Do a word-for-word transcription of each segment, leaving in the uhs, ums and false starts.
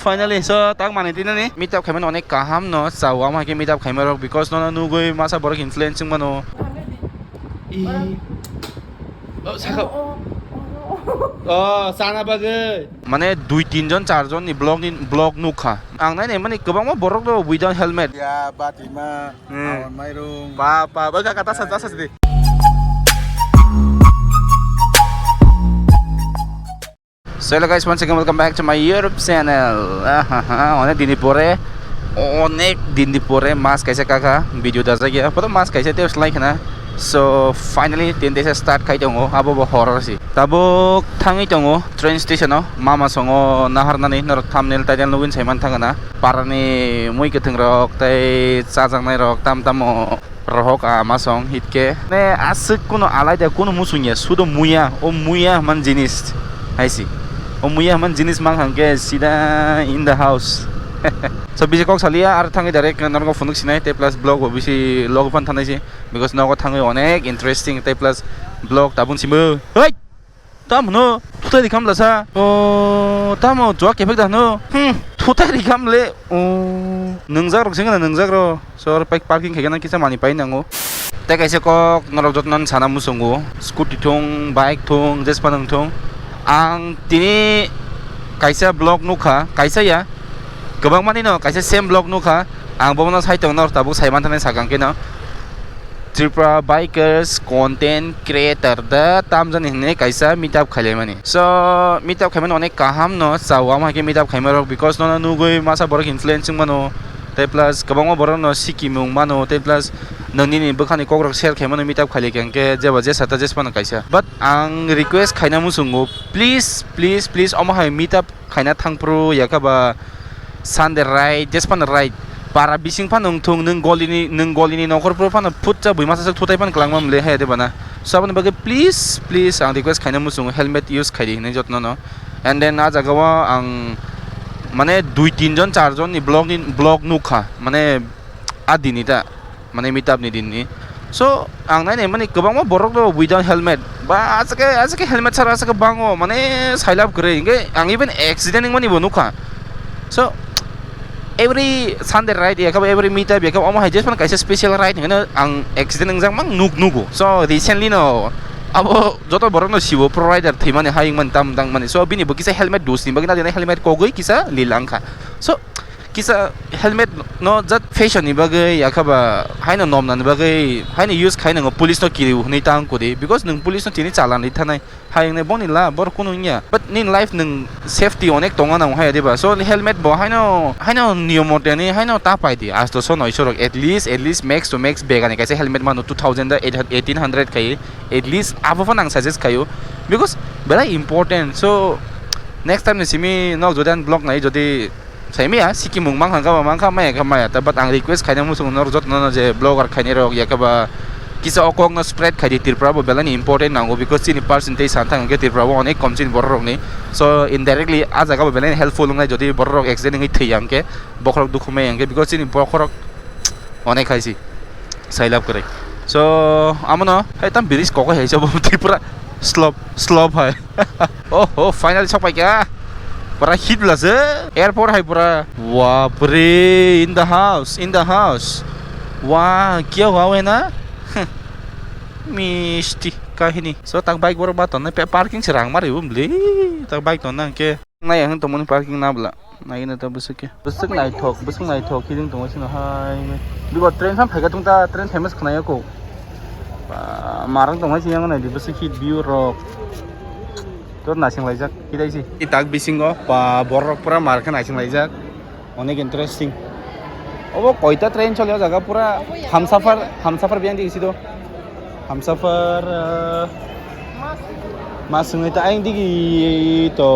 Finally, so tak mani tinani meet up khaimani onek kaham no chao, ama hai khe meet up khaima rok, because nono nugwi masa borok influence wng mano. I- Oh, saka. Oh, sana bagwi. Mane dui tin jon, char jon ni vlog ni, vlog nukha. Ang nai nai mani kwbangma borok do without helmet. Ya, batima. Hmm. Awan mairung. Pa, pa, ba, ka, ka, tasa, tasa, di. So hello guys, once again welcome back to my YouTube channel. Ahaha, onek din ni pore, onek din ni pore mas kaisa kaka video dajak ya. Poto mas kaisa tei slai khana. So finally tin days start khai tongo, abo bo horror si. Tabuk thangwi tongo train station o, mama songo naharnani norok thumbnail title nugwi sai man thangana. Parani mui kwthwng rok tei chajaknai rok tam tamo. Rohok a masong hitkhe ne aswk kuno alaida kuno musungya sudo muya o muya man jinis haisi o muya man jinis mang hangke sida in the house. So bisi kok salia ar thangwi direct norok phunuk sinai tei plus vlog bo bisi log phan thanai si because nogo thangwi onek interesting tei plus vlog tabun simo. Hei! Tamo no thutai rikam lasa. O tamo chuak kephek da no. Hmm, thutai rikam le. O nungjak rok sing na nungjak ro. So oro parking khaikhe nang kisa mani pai nango. Tei kaisa kok norok jotno sana muchungo. Scooty thung, bike thung, jespa nung thung. Ang tini kaisa vlog nukha, kaisa ya. Kwbangmani no kaisa same vlog nukha. Ang bono sai tong norok tabuk sai man thani sakang khe no. Tripura bikers content creator da tamjani hinwi kaisa meet up khailaimani. So meet up khaimani onek kaham no chao, ama hai khe meet up khaima rok because nono nugwi masa borok influence wng mano tei plus kwbangma borok no sikimung mano tei plus nang nini bwkhani kok rok share khaimano meet up khailai khe jeba jesa ta jespa no kaisa. But ang request khaina muchungo, please, please, please, omo hai meet up khaina thangphuru yakha ba Sunday ride, jesphano ride. Para bising phano wngthung, nwng golini, nwng golini nokhor phuru phano phutsa bui masa swk thutai phano kwlangma mle hai de bana. So aboni bagwi please, please ang request khaina muchungo helmet use khaidi hinwi jotno no. And then ah jaga o ang mane dui tin jon char jon ni vlog ni, vlog nukha. Mane a dini ta. Mane meet up ni din ni. So ang nai nai mani kwbangma borok do without helmet. Ba asake, asake helmet sara asake bango mane sailab kwrwi. Hingke ang even accident wngmani bo nukha. So every Sunday ride yakabo every meet up yakabo omo hai jesphano kaisa special ride hingke ang accident wngjak mang nuk nugo. So recently no abo joto borok no sibo pro rider thwimani hai wngmani tam tang mani. So bini bo kisa helmet dos ni bagwi na helmet kogwi kisa lila wngkha. So kisa helmet no jat fashion ni bagwi yakha ba haino nomna ni bagwi haino use khai nango police no kiriu hwnwi tang kudi because nwng police no tini chalani thanai hai wngnai boni la bor kunu wngya but nini life nwng safety onek tonga nang hai diba so helmet bo haino haino niyom mote ni haino ta pai di asto so noisho rok at least at least max to max begani kaisa helmet mano two thousand da eight eighteen hundred khai at least abo phan ang suggest khaio because belai important so next time ni simi nok jodi ang vlog nai jodi Saimaya, sikimung mankha, gama mankha, maya kha maya. Ta, but ang request khaina muchung norok jotno no je vlogger khainai rok, yakaba kisa o kok no spread khaidi Tripura bo belai ni important nango, because chini percentage san thang hwnkhe Tripura bo onek kom chini borok rok ni. So indirectly a jaga bo belai ni helpful wngnai, jodi borok rok accident wngwi thwi ya hwnkhe, bokhorok dukhu maya hwnkhe, because chini bokhorok onek hai si. Sailab kwrwi. So, amono, hai tam bridge kok hai sabo Tripura slope, slope hai. Oh, oh, finally sok pai kha. Pura hit bla se. Airport hai pura. Bapre, in the house, in the house. Wah, kya hua hai na? Misti kahini. So, tak bike borok ba ton na pe parking se rang mari um bli. Tak bike ton na ke. Nai ang tongmani parking na bla. Nai na ta bwswk khe. Bwswk naithok, bwswk naithok khe tongo sino hai. Bibo train sam phaikha tong ta, train famous khnayo ko. Ba, marang tong hai siyang nai di bwswk hit view rok. Tor nasing laijak kidai si. I tak bisingo ba borok pura mar khe nasing laijak. Onek interesting. Obo koita train choli o jaga pura Hamsafar, Hamsafar biyang di isi do. Hamsafar, eh, ma swngnai ta ayang digi to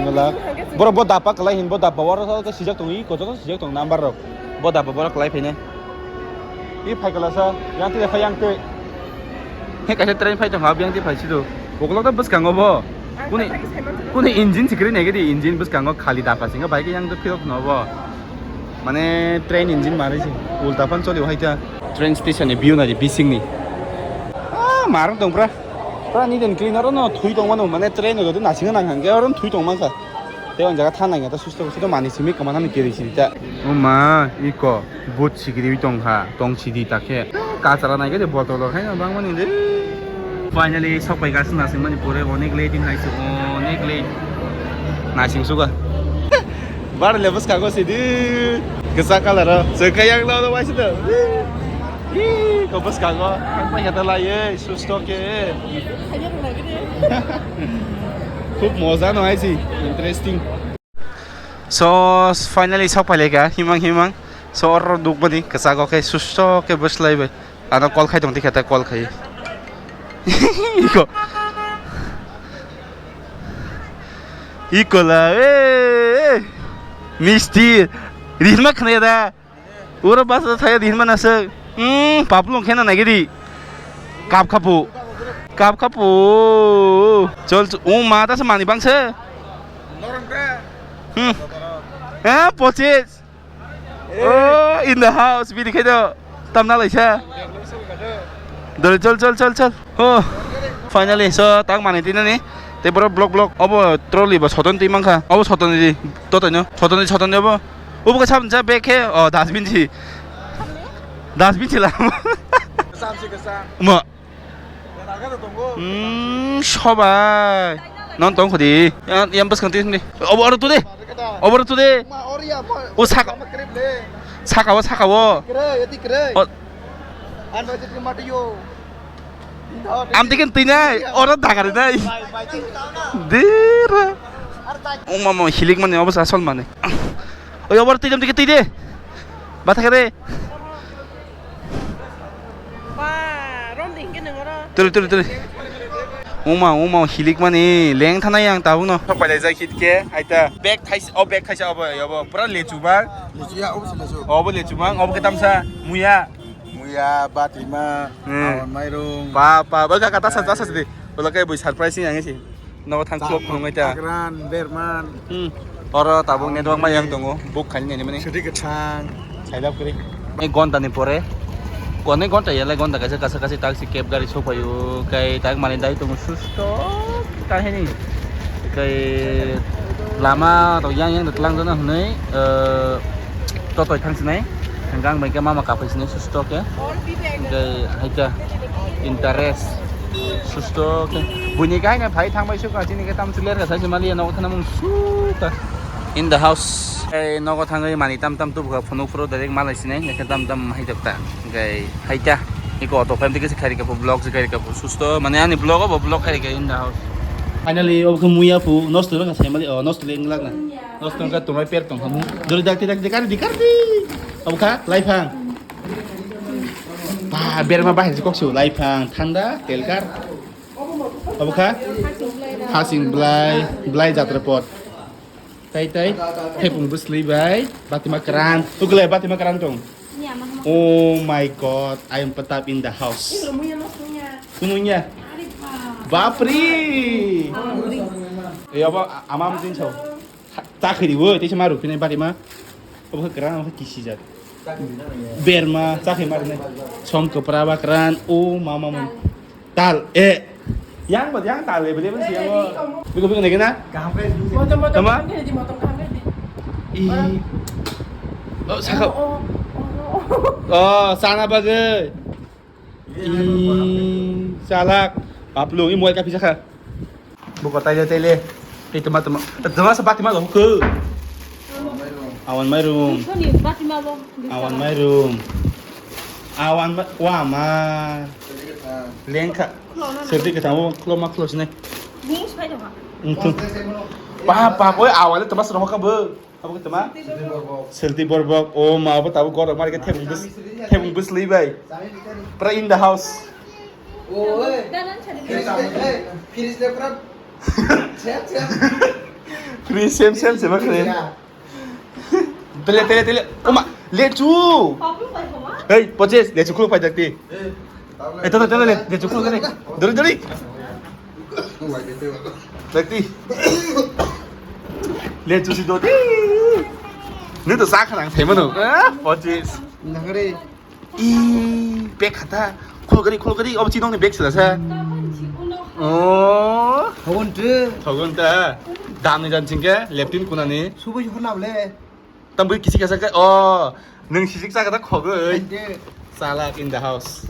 ngala. Boro bo dapa kalai hin bo dapa waro to sijak tong i koto to sijak tong number rok. Bo dapa boro kalai phainai. I phai kala sa yang te phai yang te. He kaisa train phai tong ha yang te phai sido. Bokolok to bwskango bo. Kuni kuni engine sikri nege di engine bwskango khali dapa singa bai ke yang to phirok no bo. Mane train engine mari si ulta phan choli hai ta. Train station ni view nai bising ni. Ah, marang tong pra. Pra ni den clean aro no thui tong mano mane train no jodi nasing nang hang ke aro thui tong man kha. Tei o jaga thanai ya ta susto susto mani simi kwmana ni kiri siri ta. O ma iko but sikiri tong kha, tong sidi ta khe. Kachara nai khe botol rok hai bang mani de. Finally sok pai ga sna sing mani pore onek late in hai se onek late. Nasing suga. Bar le bus kago sidi. Kisa kalar o. Se kayang lo do wai sida. Ih, ko bus kago. Ang pai kata lai, eh, susto ke. Khub moja no hai si. Interesting. So finally sok pai lai ka himang himang. So oro duk bani kisa go ke susto ke bus lai bai. Ano call khai tong tikha ta call khai. Iko. Iko la, eh, eh. Misti. Rihma khna da. Ura basa thaya rihma nasa. Hmm, paplung khena nagidi. Kap khapu. Kap khapu. Chol, chol. O ma ta se mani bangse. Hmm. Eh, pochis. Oh, in the house, bini khe do. Tamna laisa. Dole, chol, chol, chol, chol. Oh, finally, so, tak mani tinani. Te boro block, block. Obo trolley ba soton twi mankha. Obo soton di. Totoino. Soton di, soton di obo. Obo ka sabun sa bag khe. Oh, dustbin si. Dustbin si la. Mo. Hmm, sobai. Non tong khodi. Yang, yang bwskang twi sindi. Obo aro tu de. Obo aro tu de. O saka. Saka o, saka o. O. Am tikin twi nai. Oro dagari nai. Dira. O mama hilik mani obo sa sol mani. Oi, obo twi jam tikin twi de. Batha kare. Ba, rom de hinke nang oro. Tuli, tuli, tuli. Uma, uma, hilik mani leng thanai ang tabuk no. Sok pai lai jai khit ke, aita. Bag thaisa, o bag thaisa, obo, obo, pura lechu bang. Lechu ya, obo se lechu. Obo lechu bang, obo ke tamsa, muya. Muya, batima, hmm. Awan mairung. Pa, pa, ba ka, ka, tasa, tasa, sidi. Wala kai bui surprise ni ang si. Nogo thang club phunuknai ta. Agran, Berman. Hmm. Oro tabuk network ma yang tongo. Book khaini nini mani. Sudi kwthang. Sailap kri. Ek ghonta ni pore. Konwi ghonta yelai ghonta kaisa kasa kasi taxi cab gari sokphaio. Kai tak mani dai tongo susto. Kahini. Kai lama to yang yang twlang jana hwnwi, eh, totoi thang sinai. Hwnkhe ang bai khe mama kaphai sinai susto khe. Hwnkhe hai khe interest susto khe. Buini khe haino phai thang bai sukha chini khe tam chuler kha sai se maliya nogo thana mung suta. In the house. Ei nogo thangwi mani tam tam tubukha phunuk phuru direct malai sinai. Hwnkhe tam tam hai jokta. Hwnkhe hai ta. Iko auto phai tike se khairi kha phu vlog se khairi kha phu susto. Mane ani vlog obo vlog khairi kha in the house. Finally obo khe muya phu nosto rwkha sai mali o nosto le wngla na. Nosto wngkha tongnai per tongkha mu. Dori dakti dakti kari di kari di. Obo kha laiphang. Ba, berma bahai si kok su, laiphang, thanda, telkar. Obo kha? Hasing blai, blai jatra pot. Tai tai, thepung bwsli bai, batima kran. Tukulai batima kran tong. Oh my God, I am Pratap in the house. Kununya. Bapri. Ya, apa, amam din so. Chakri wo, tei ma rukini bari ma. Obo kran, obo kisijak. Berma, chakri ma rukini. Som kopra ba kran, o mama mun. Tal, eh. Yang ba, yang tal, eh, beli beli yang. Biko biko nege na? Tama? I. Oh, saka. Oh, sana bagai. I, salak. Paplung, i mual kapi saka. Buko taile taile. Tei toma toma. Toma sa batima lo ko. Awan mairum. Soni batima bo. Awan mairum. Awan ma-, wa ma. Lengkha. Serdi ke tamu klo ma klo sine. Bung spai doha. Ba ba boy awan le toma sa roka bo. Abo khe tama? Silti borbok. O ma, abo tabuk gorok mari khe thebung bus-, thebung bwsli bai. Pura in the house. Oi. Fridge le pura sem sem. Fridge sem sem se bakre. Tele tele tele. O ma, lechu. Hey, poches, lechu khuluk pai dakti. Eh, tata, tata, le, lechu khuluk kare. Dori, dori. Dakti. Lechu si doti. Ni to sa khanang thai mano. Ah, poches. Nangre. I, bag khata. Khuluk kari, khuluk kari. Obo chinong ni bag sila sa. Oh. Thogon te. Thogon ta. Dam ni jan chingke leptin kunani. Subui hona bole. Tam bui kisi kasa ke. Oh, nung sisik sa kata khogoi. Ande. Salak in the house.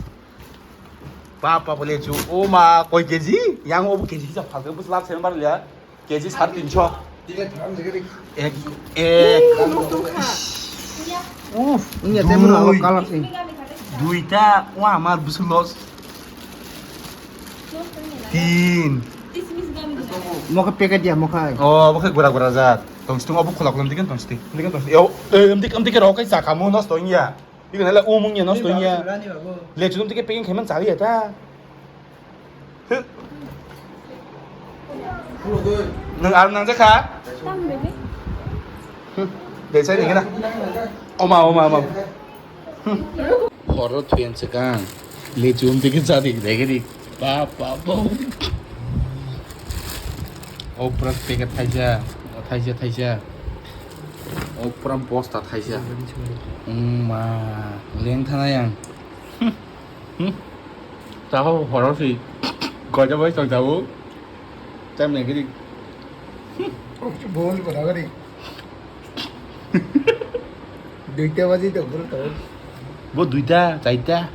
Papa bole chu. O ma, koi K G? Yang obo K G sa phalke bus lak sen bar liya. K G sare tinsho. Ek, ek. Uff, ini ya, temen dui. Color sih. Duita, wah, amar busu loss. Tin. Moka packet ya, moka. Oh, moka gura gura jat. Tong situng obo khulak lam dikan tong situng. Dikan tong situng. Yo, eh, em dik, em dik rok kai sakamu nos tong ya. Dikan hala umung ya nos tong ya. Le chulum dikan packing kheman chawi ya ta. Nung ar nang jakha? Tang bebe. Dei sai nengena. Oma, oma, oma. Horo thuyan sekang. Lechu um tiki jadi degeri. Ba, ba, ba. O pura packet thaisa. O thaisa, thaisa. O pura bosta thaisa. Ma, leng thana yang. Hmm? Taho horo si. Goja bai tong tahu. Tam ne giri. Bol kora gari. Duita baji to bol to. Bo duita, chaita.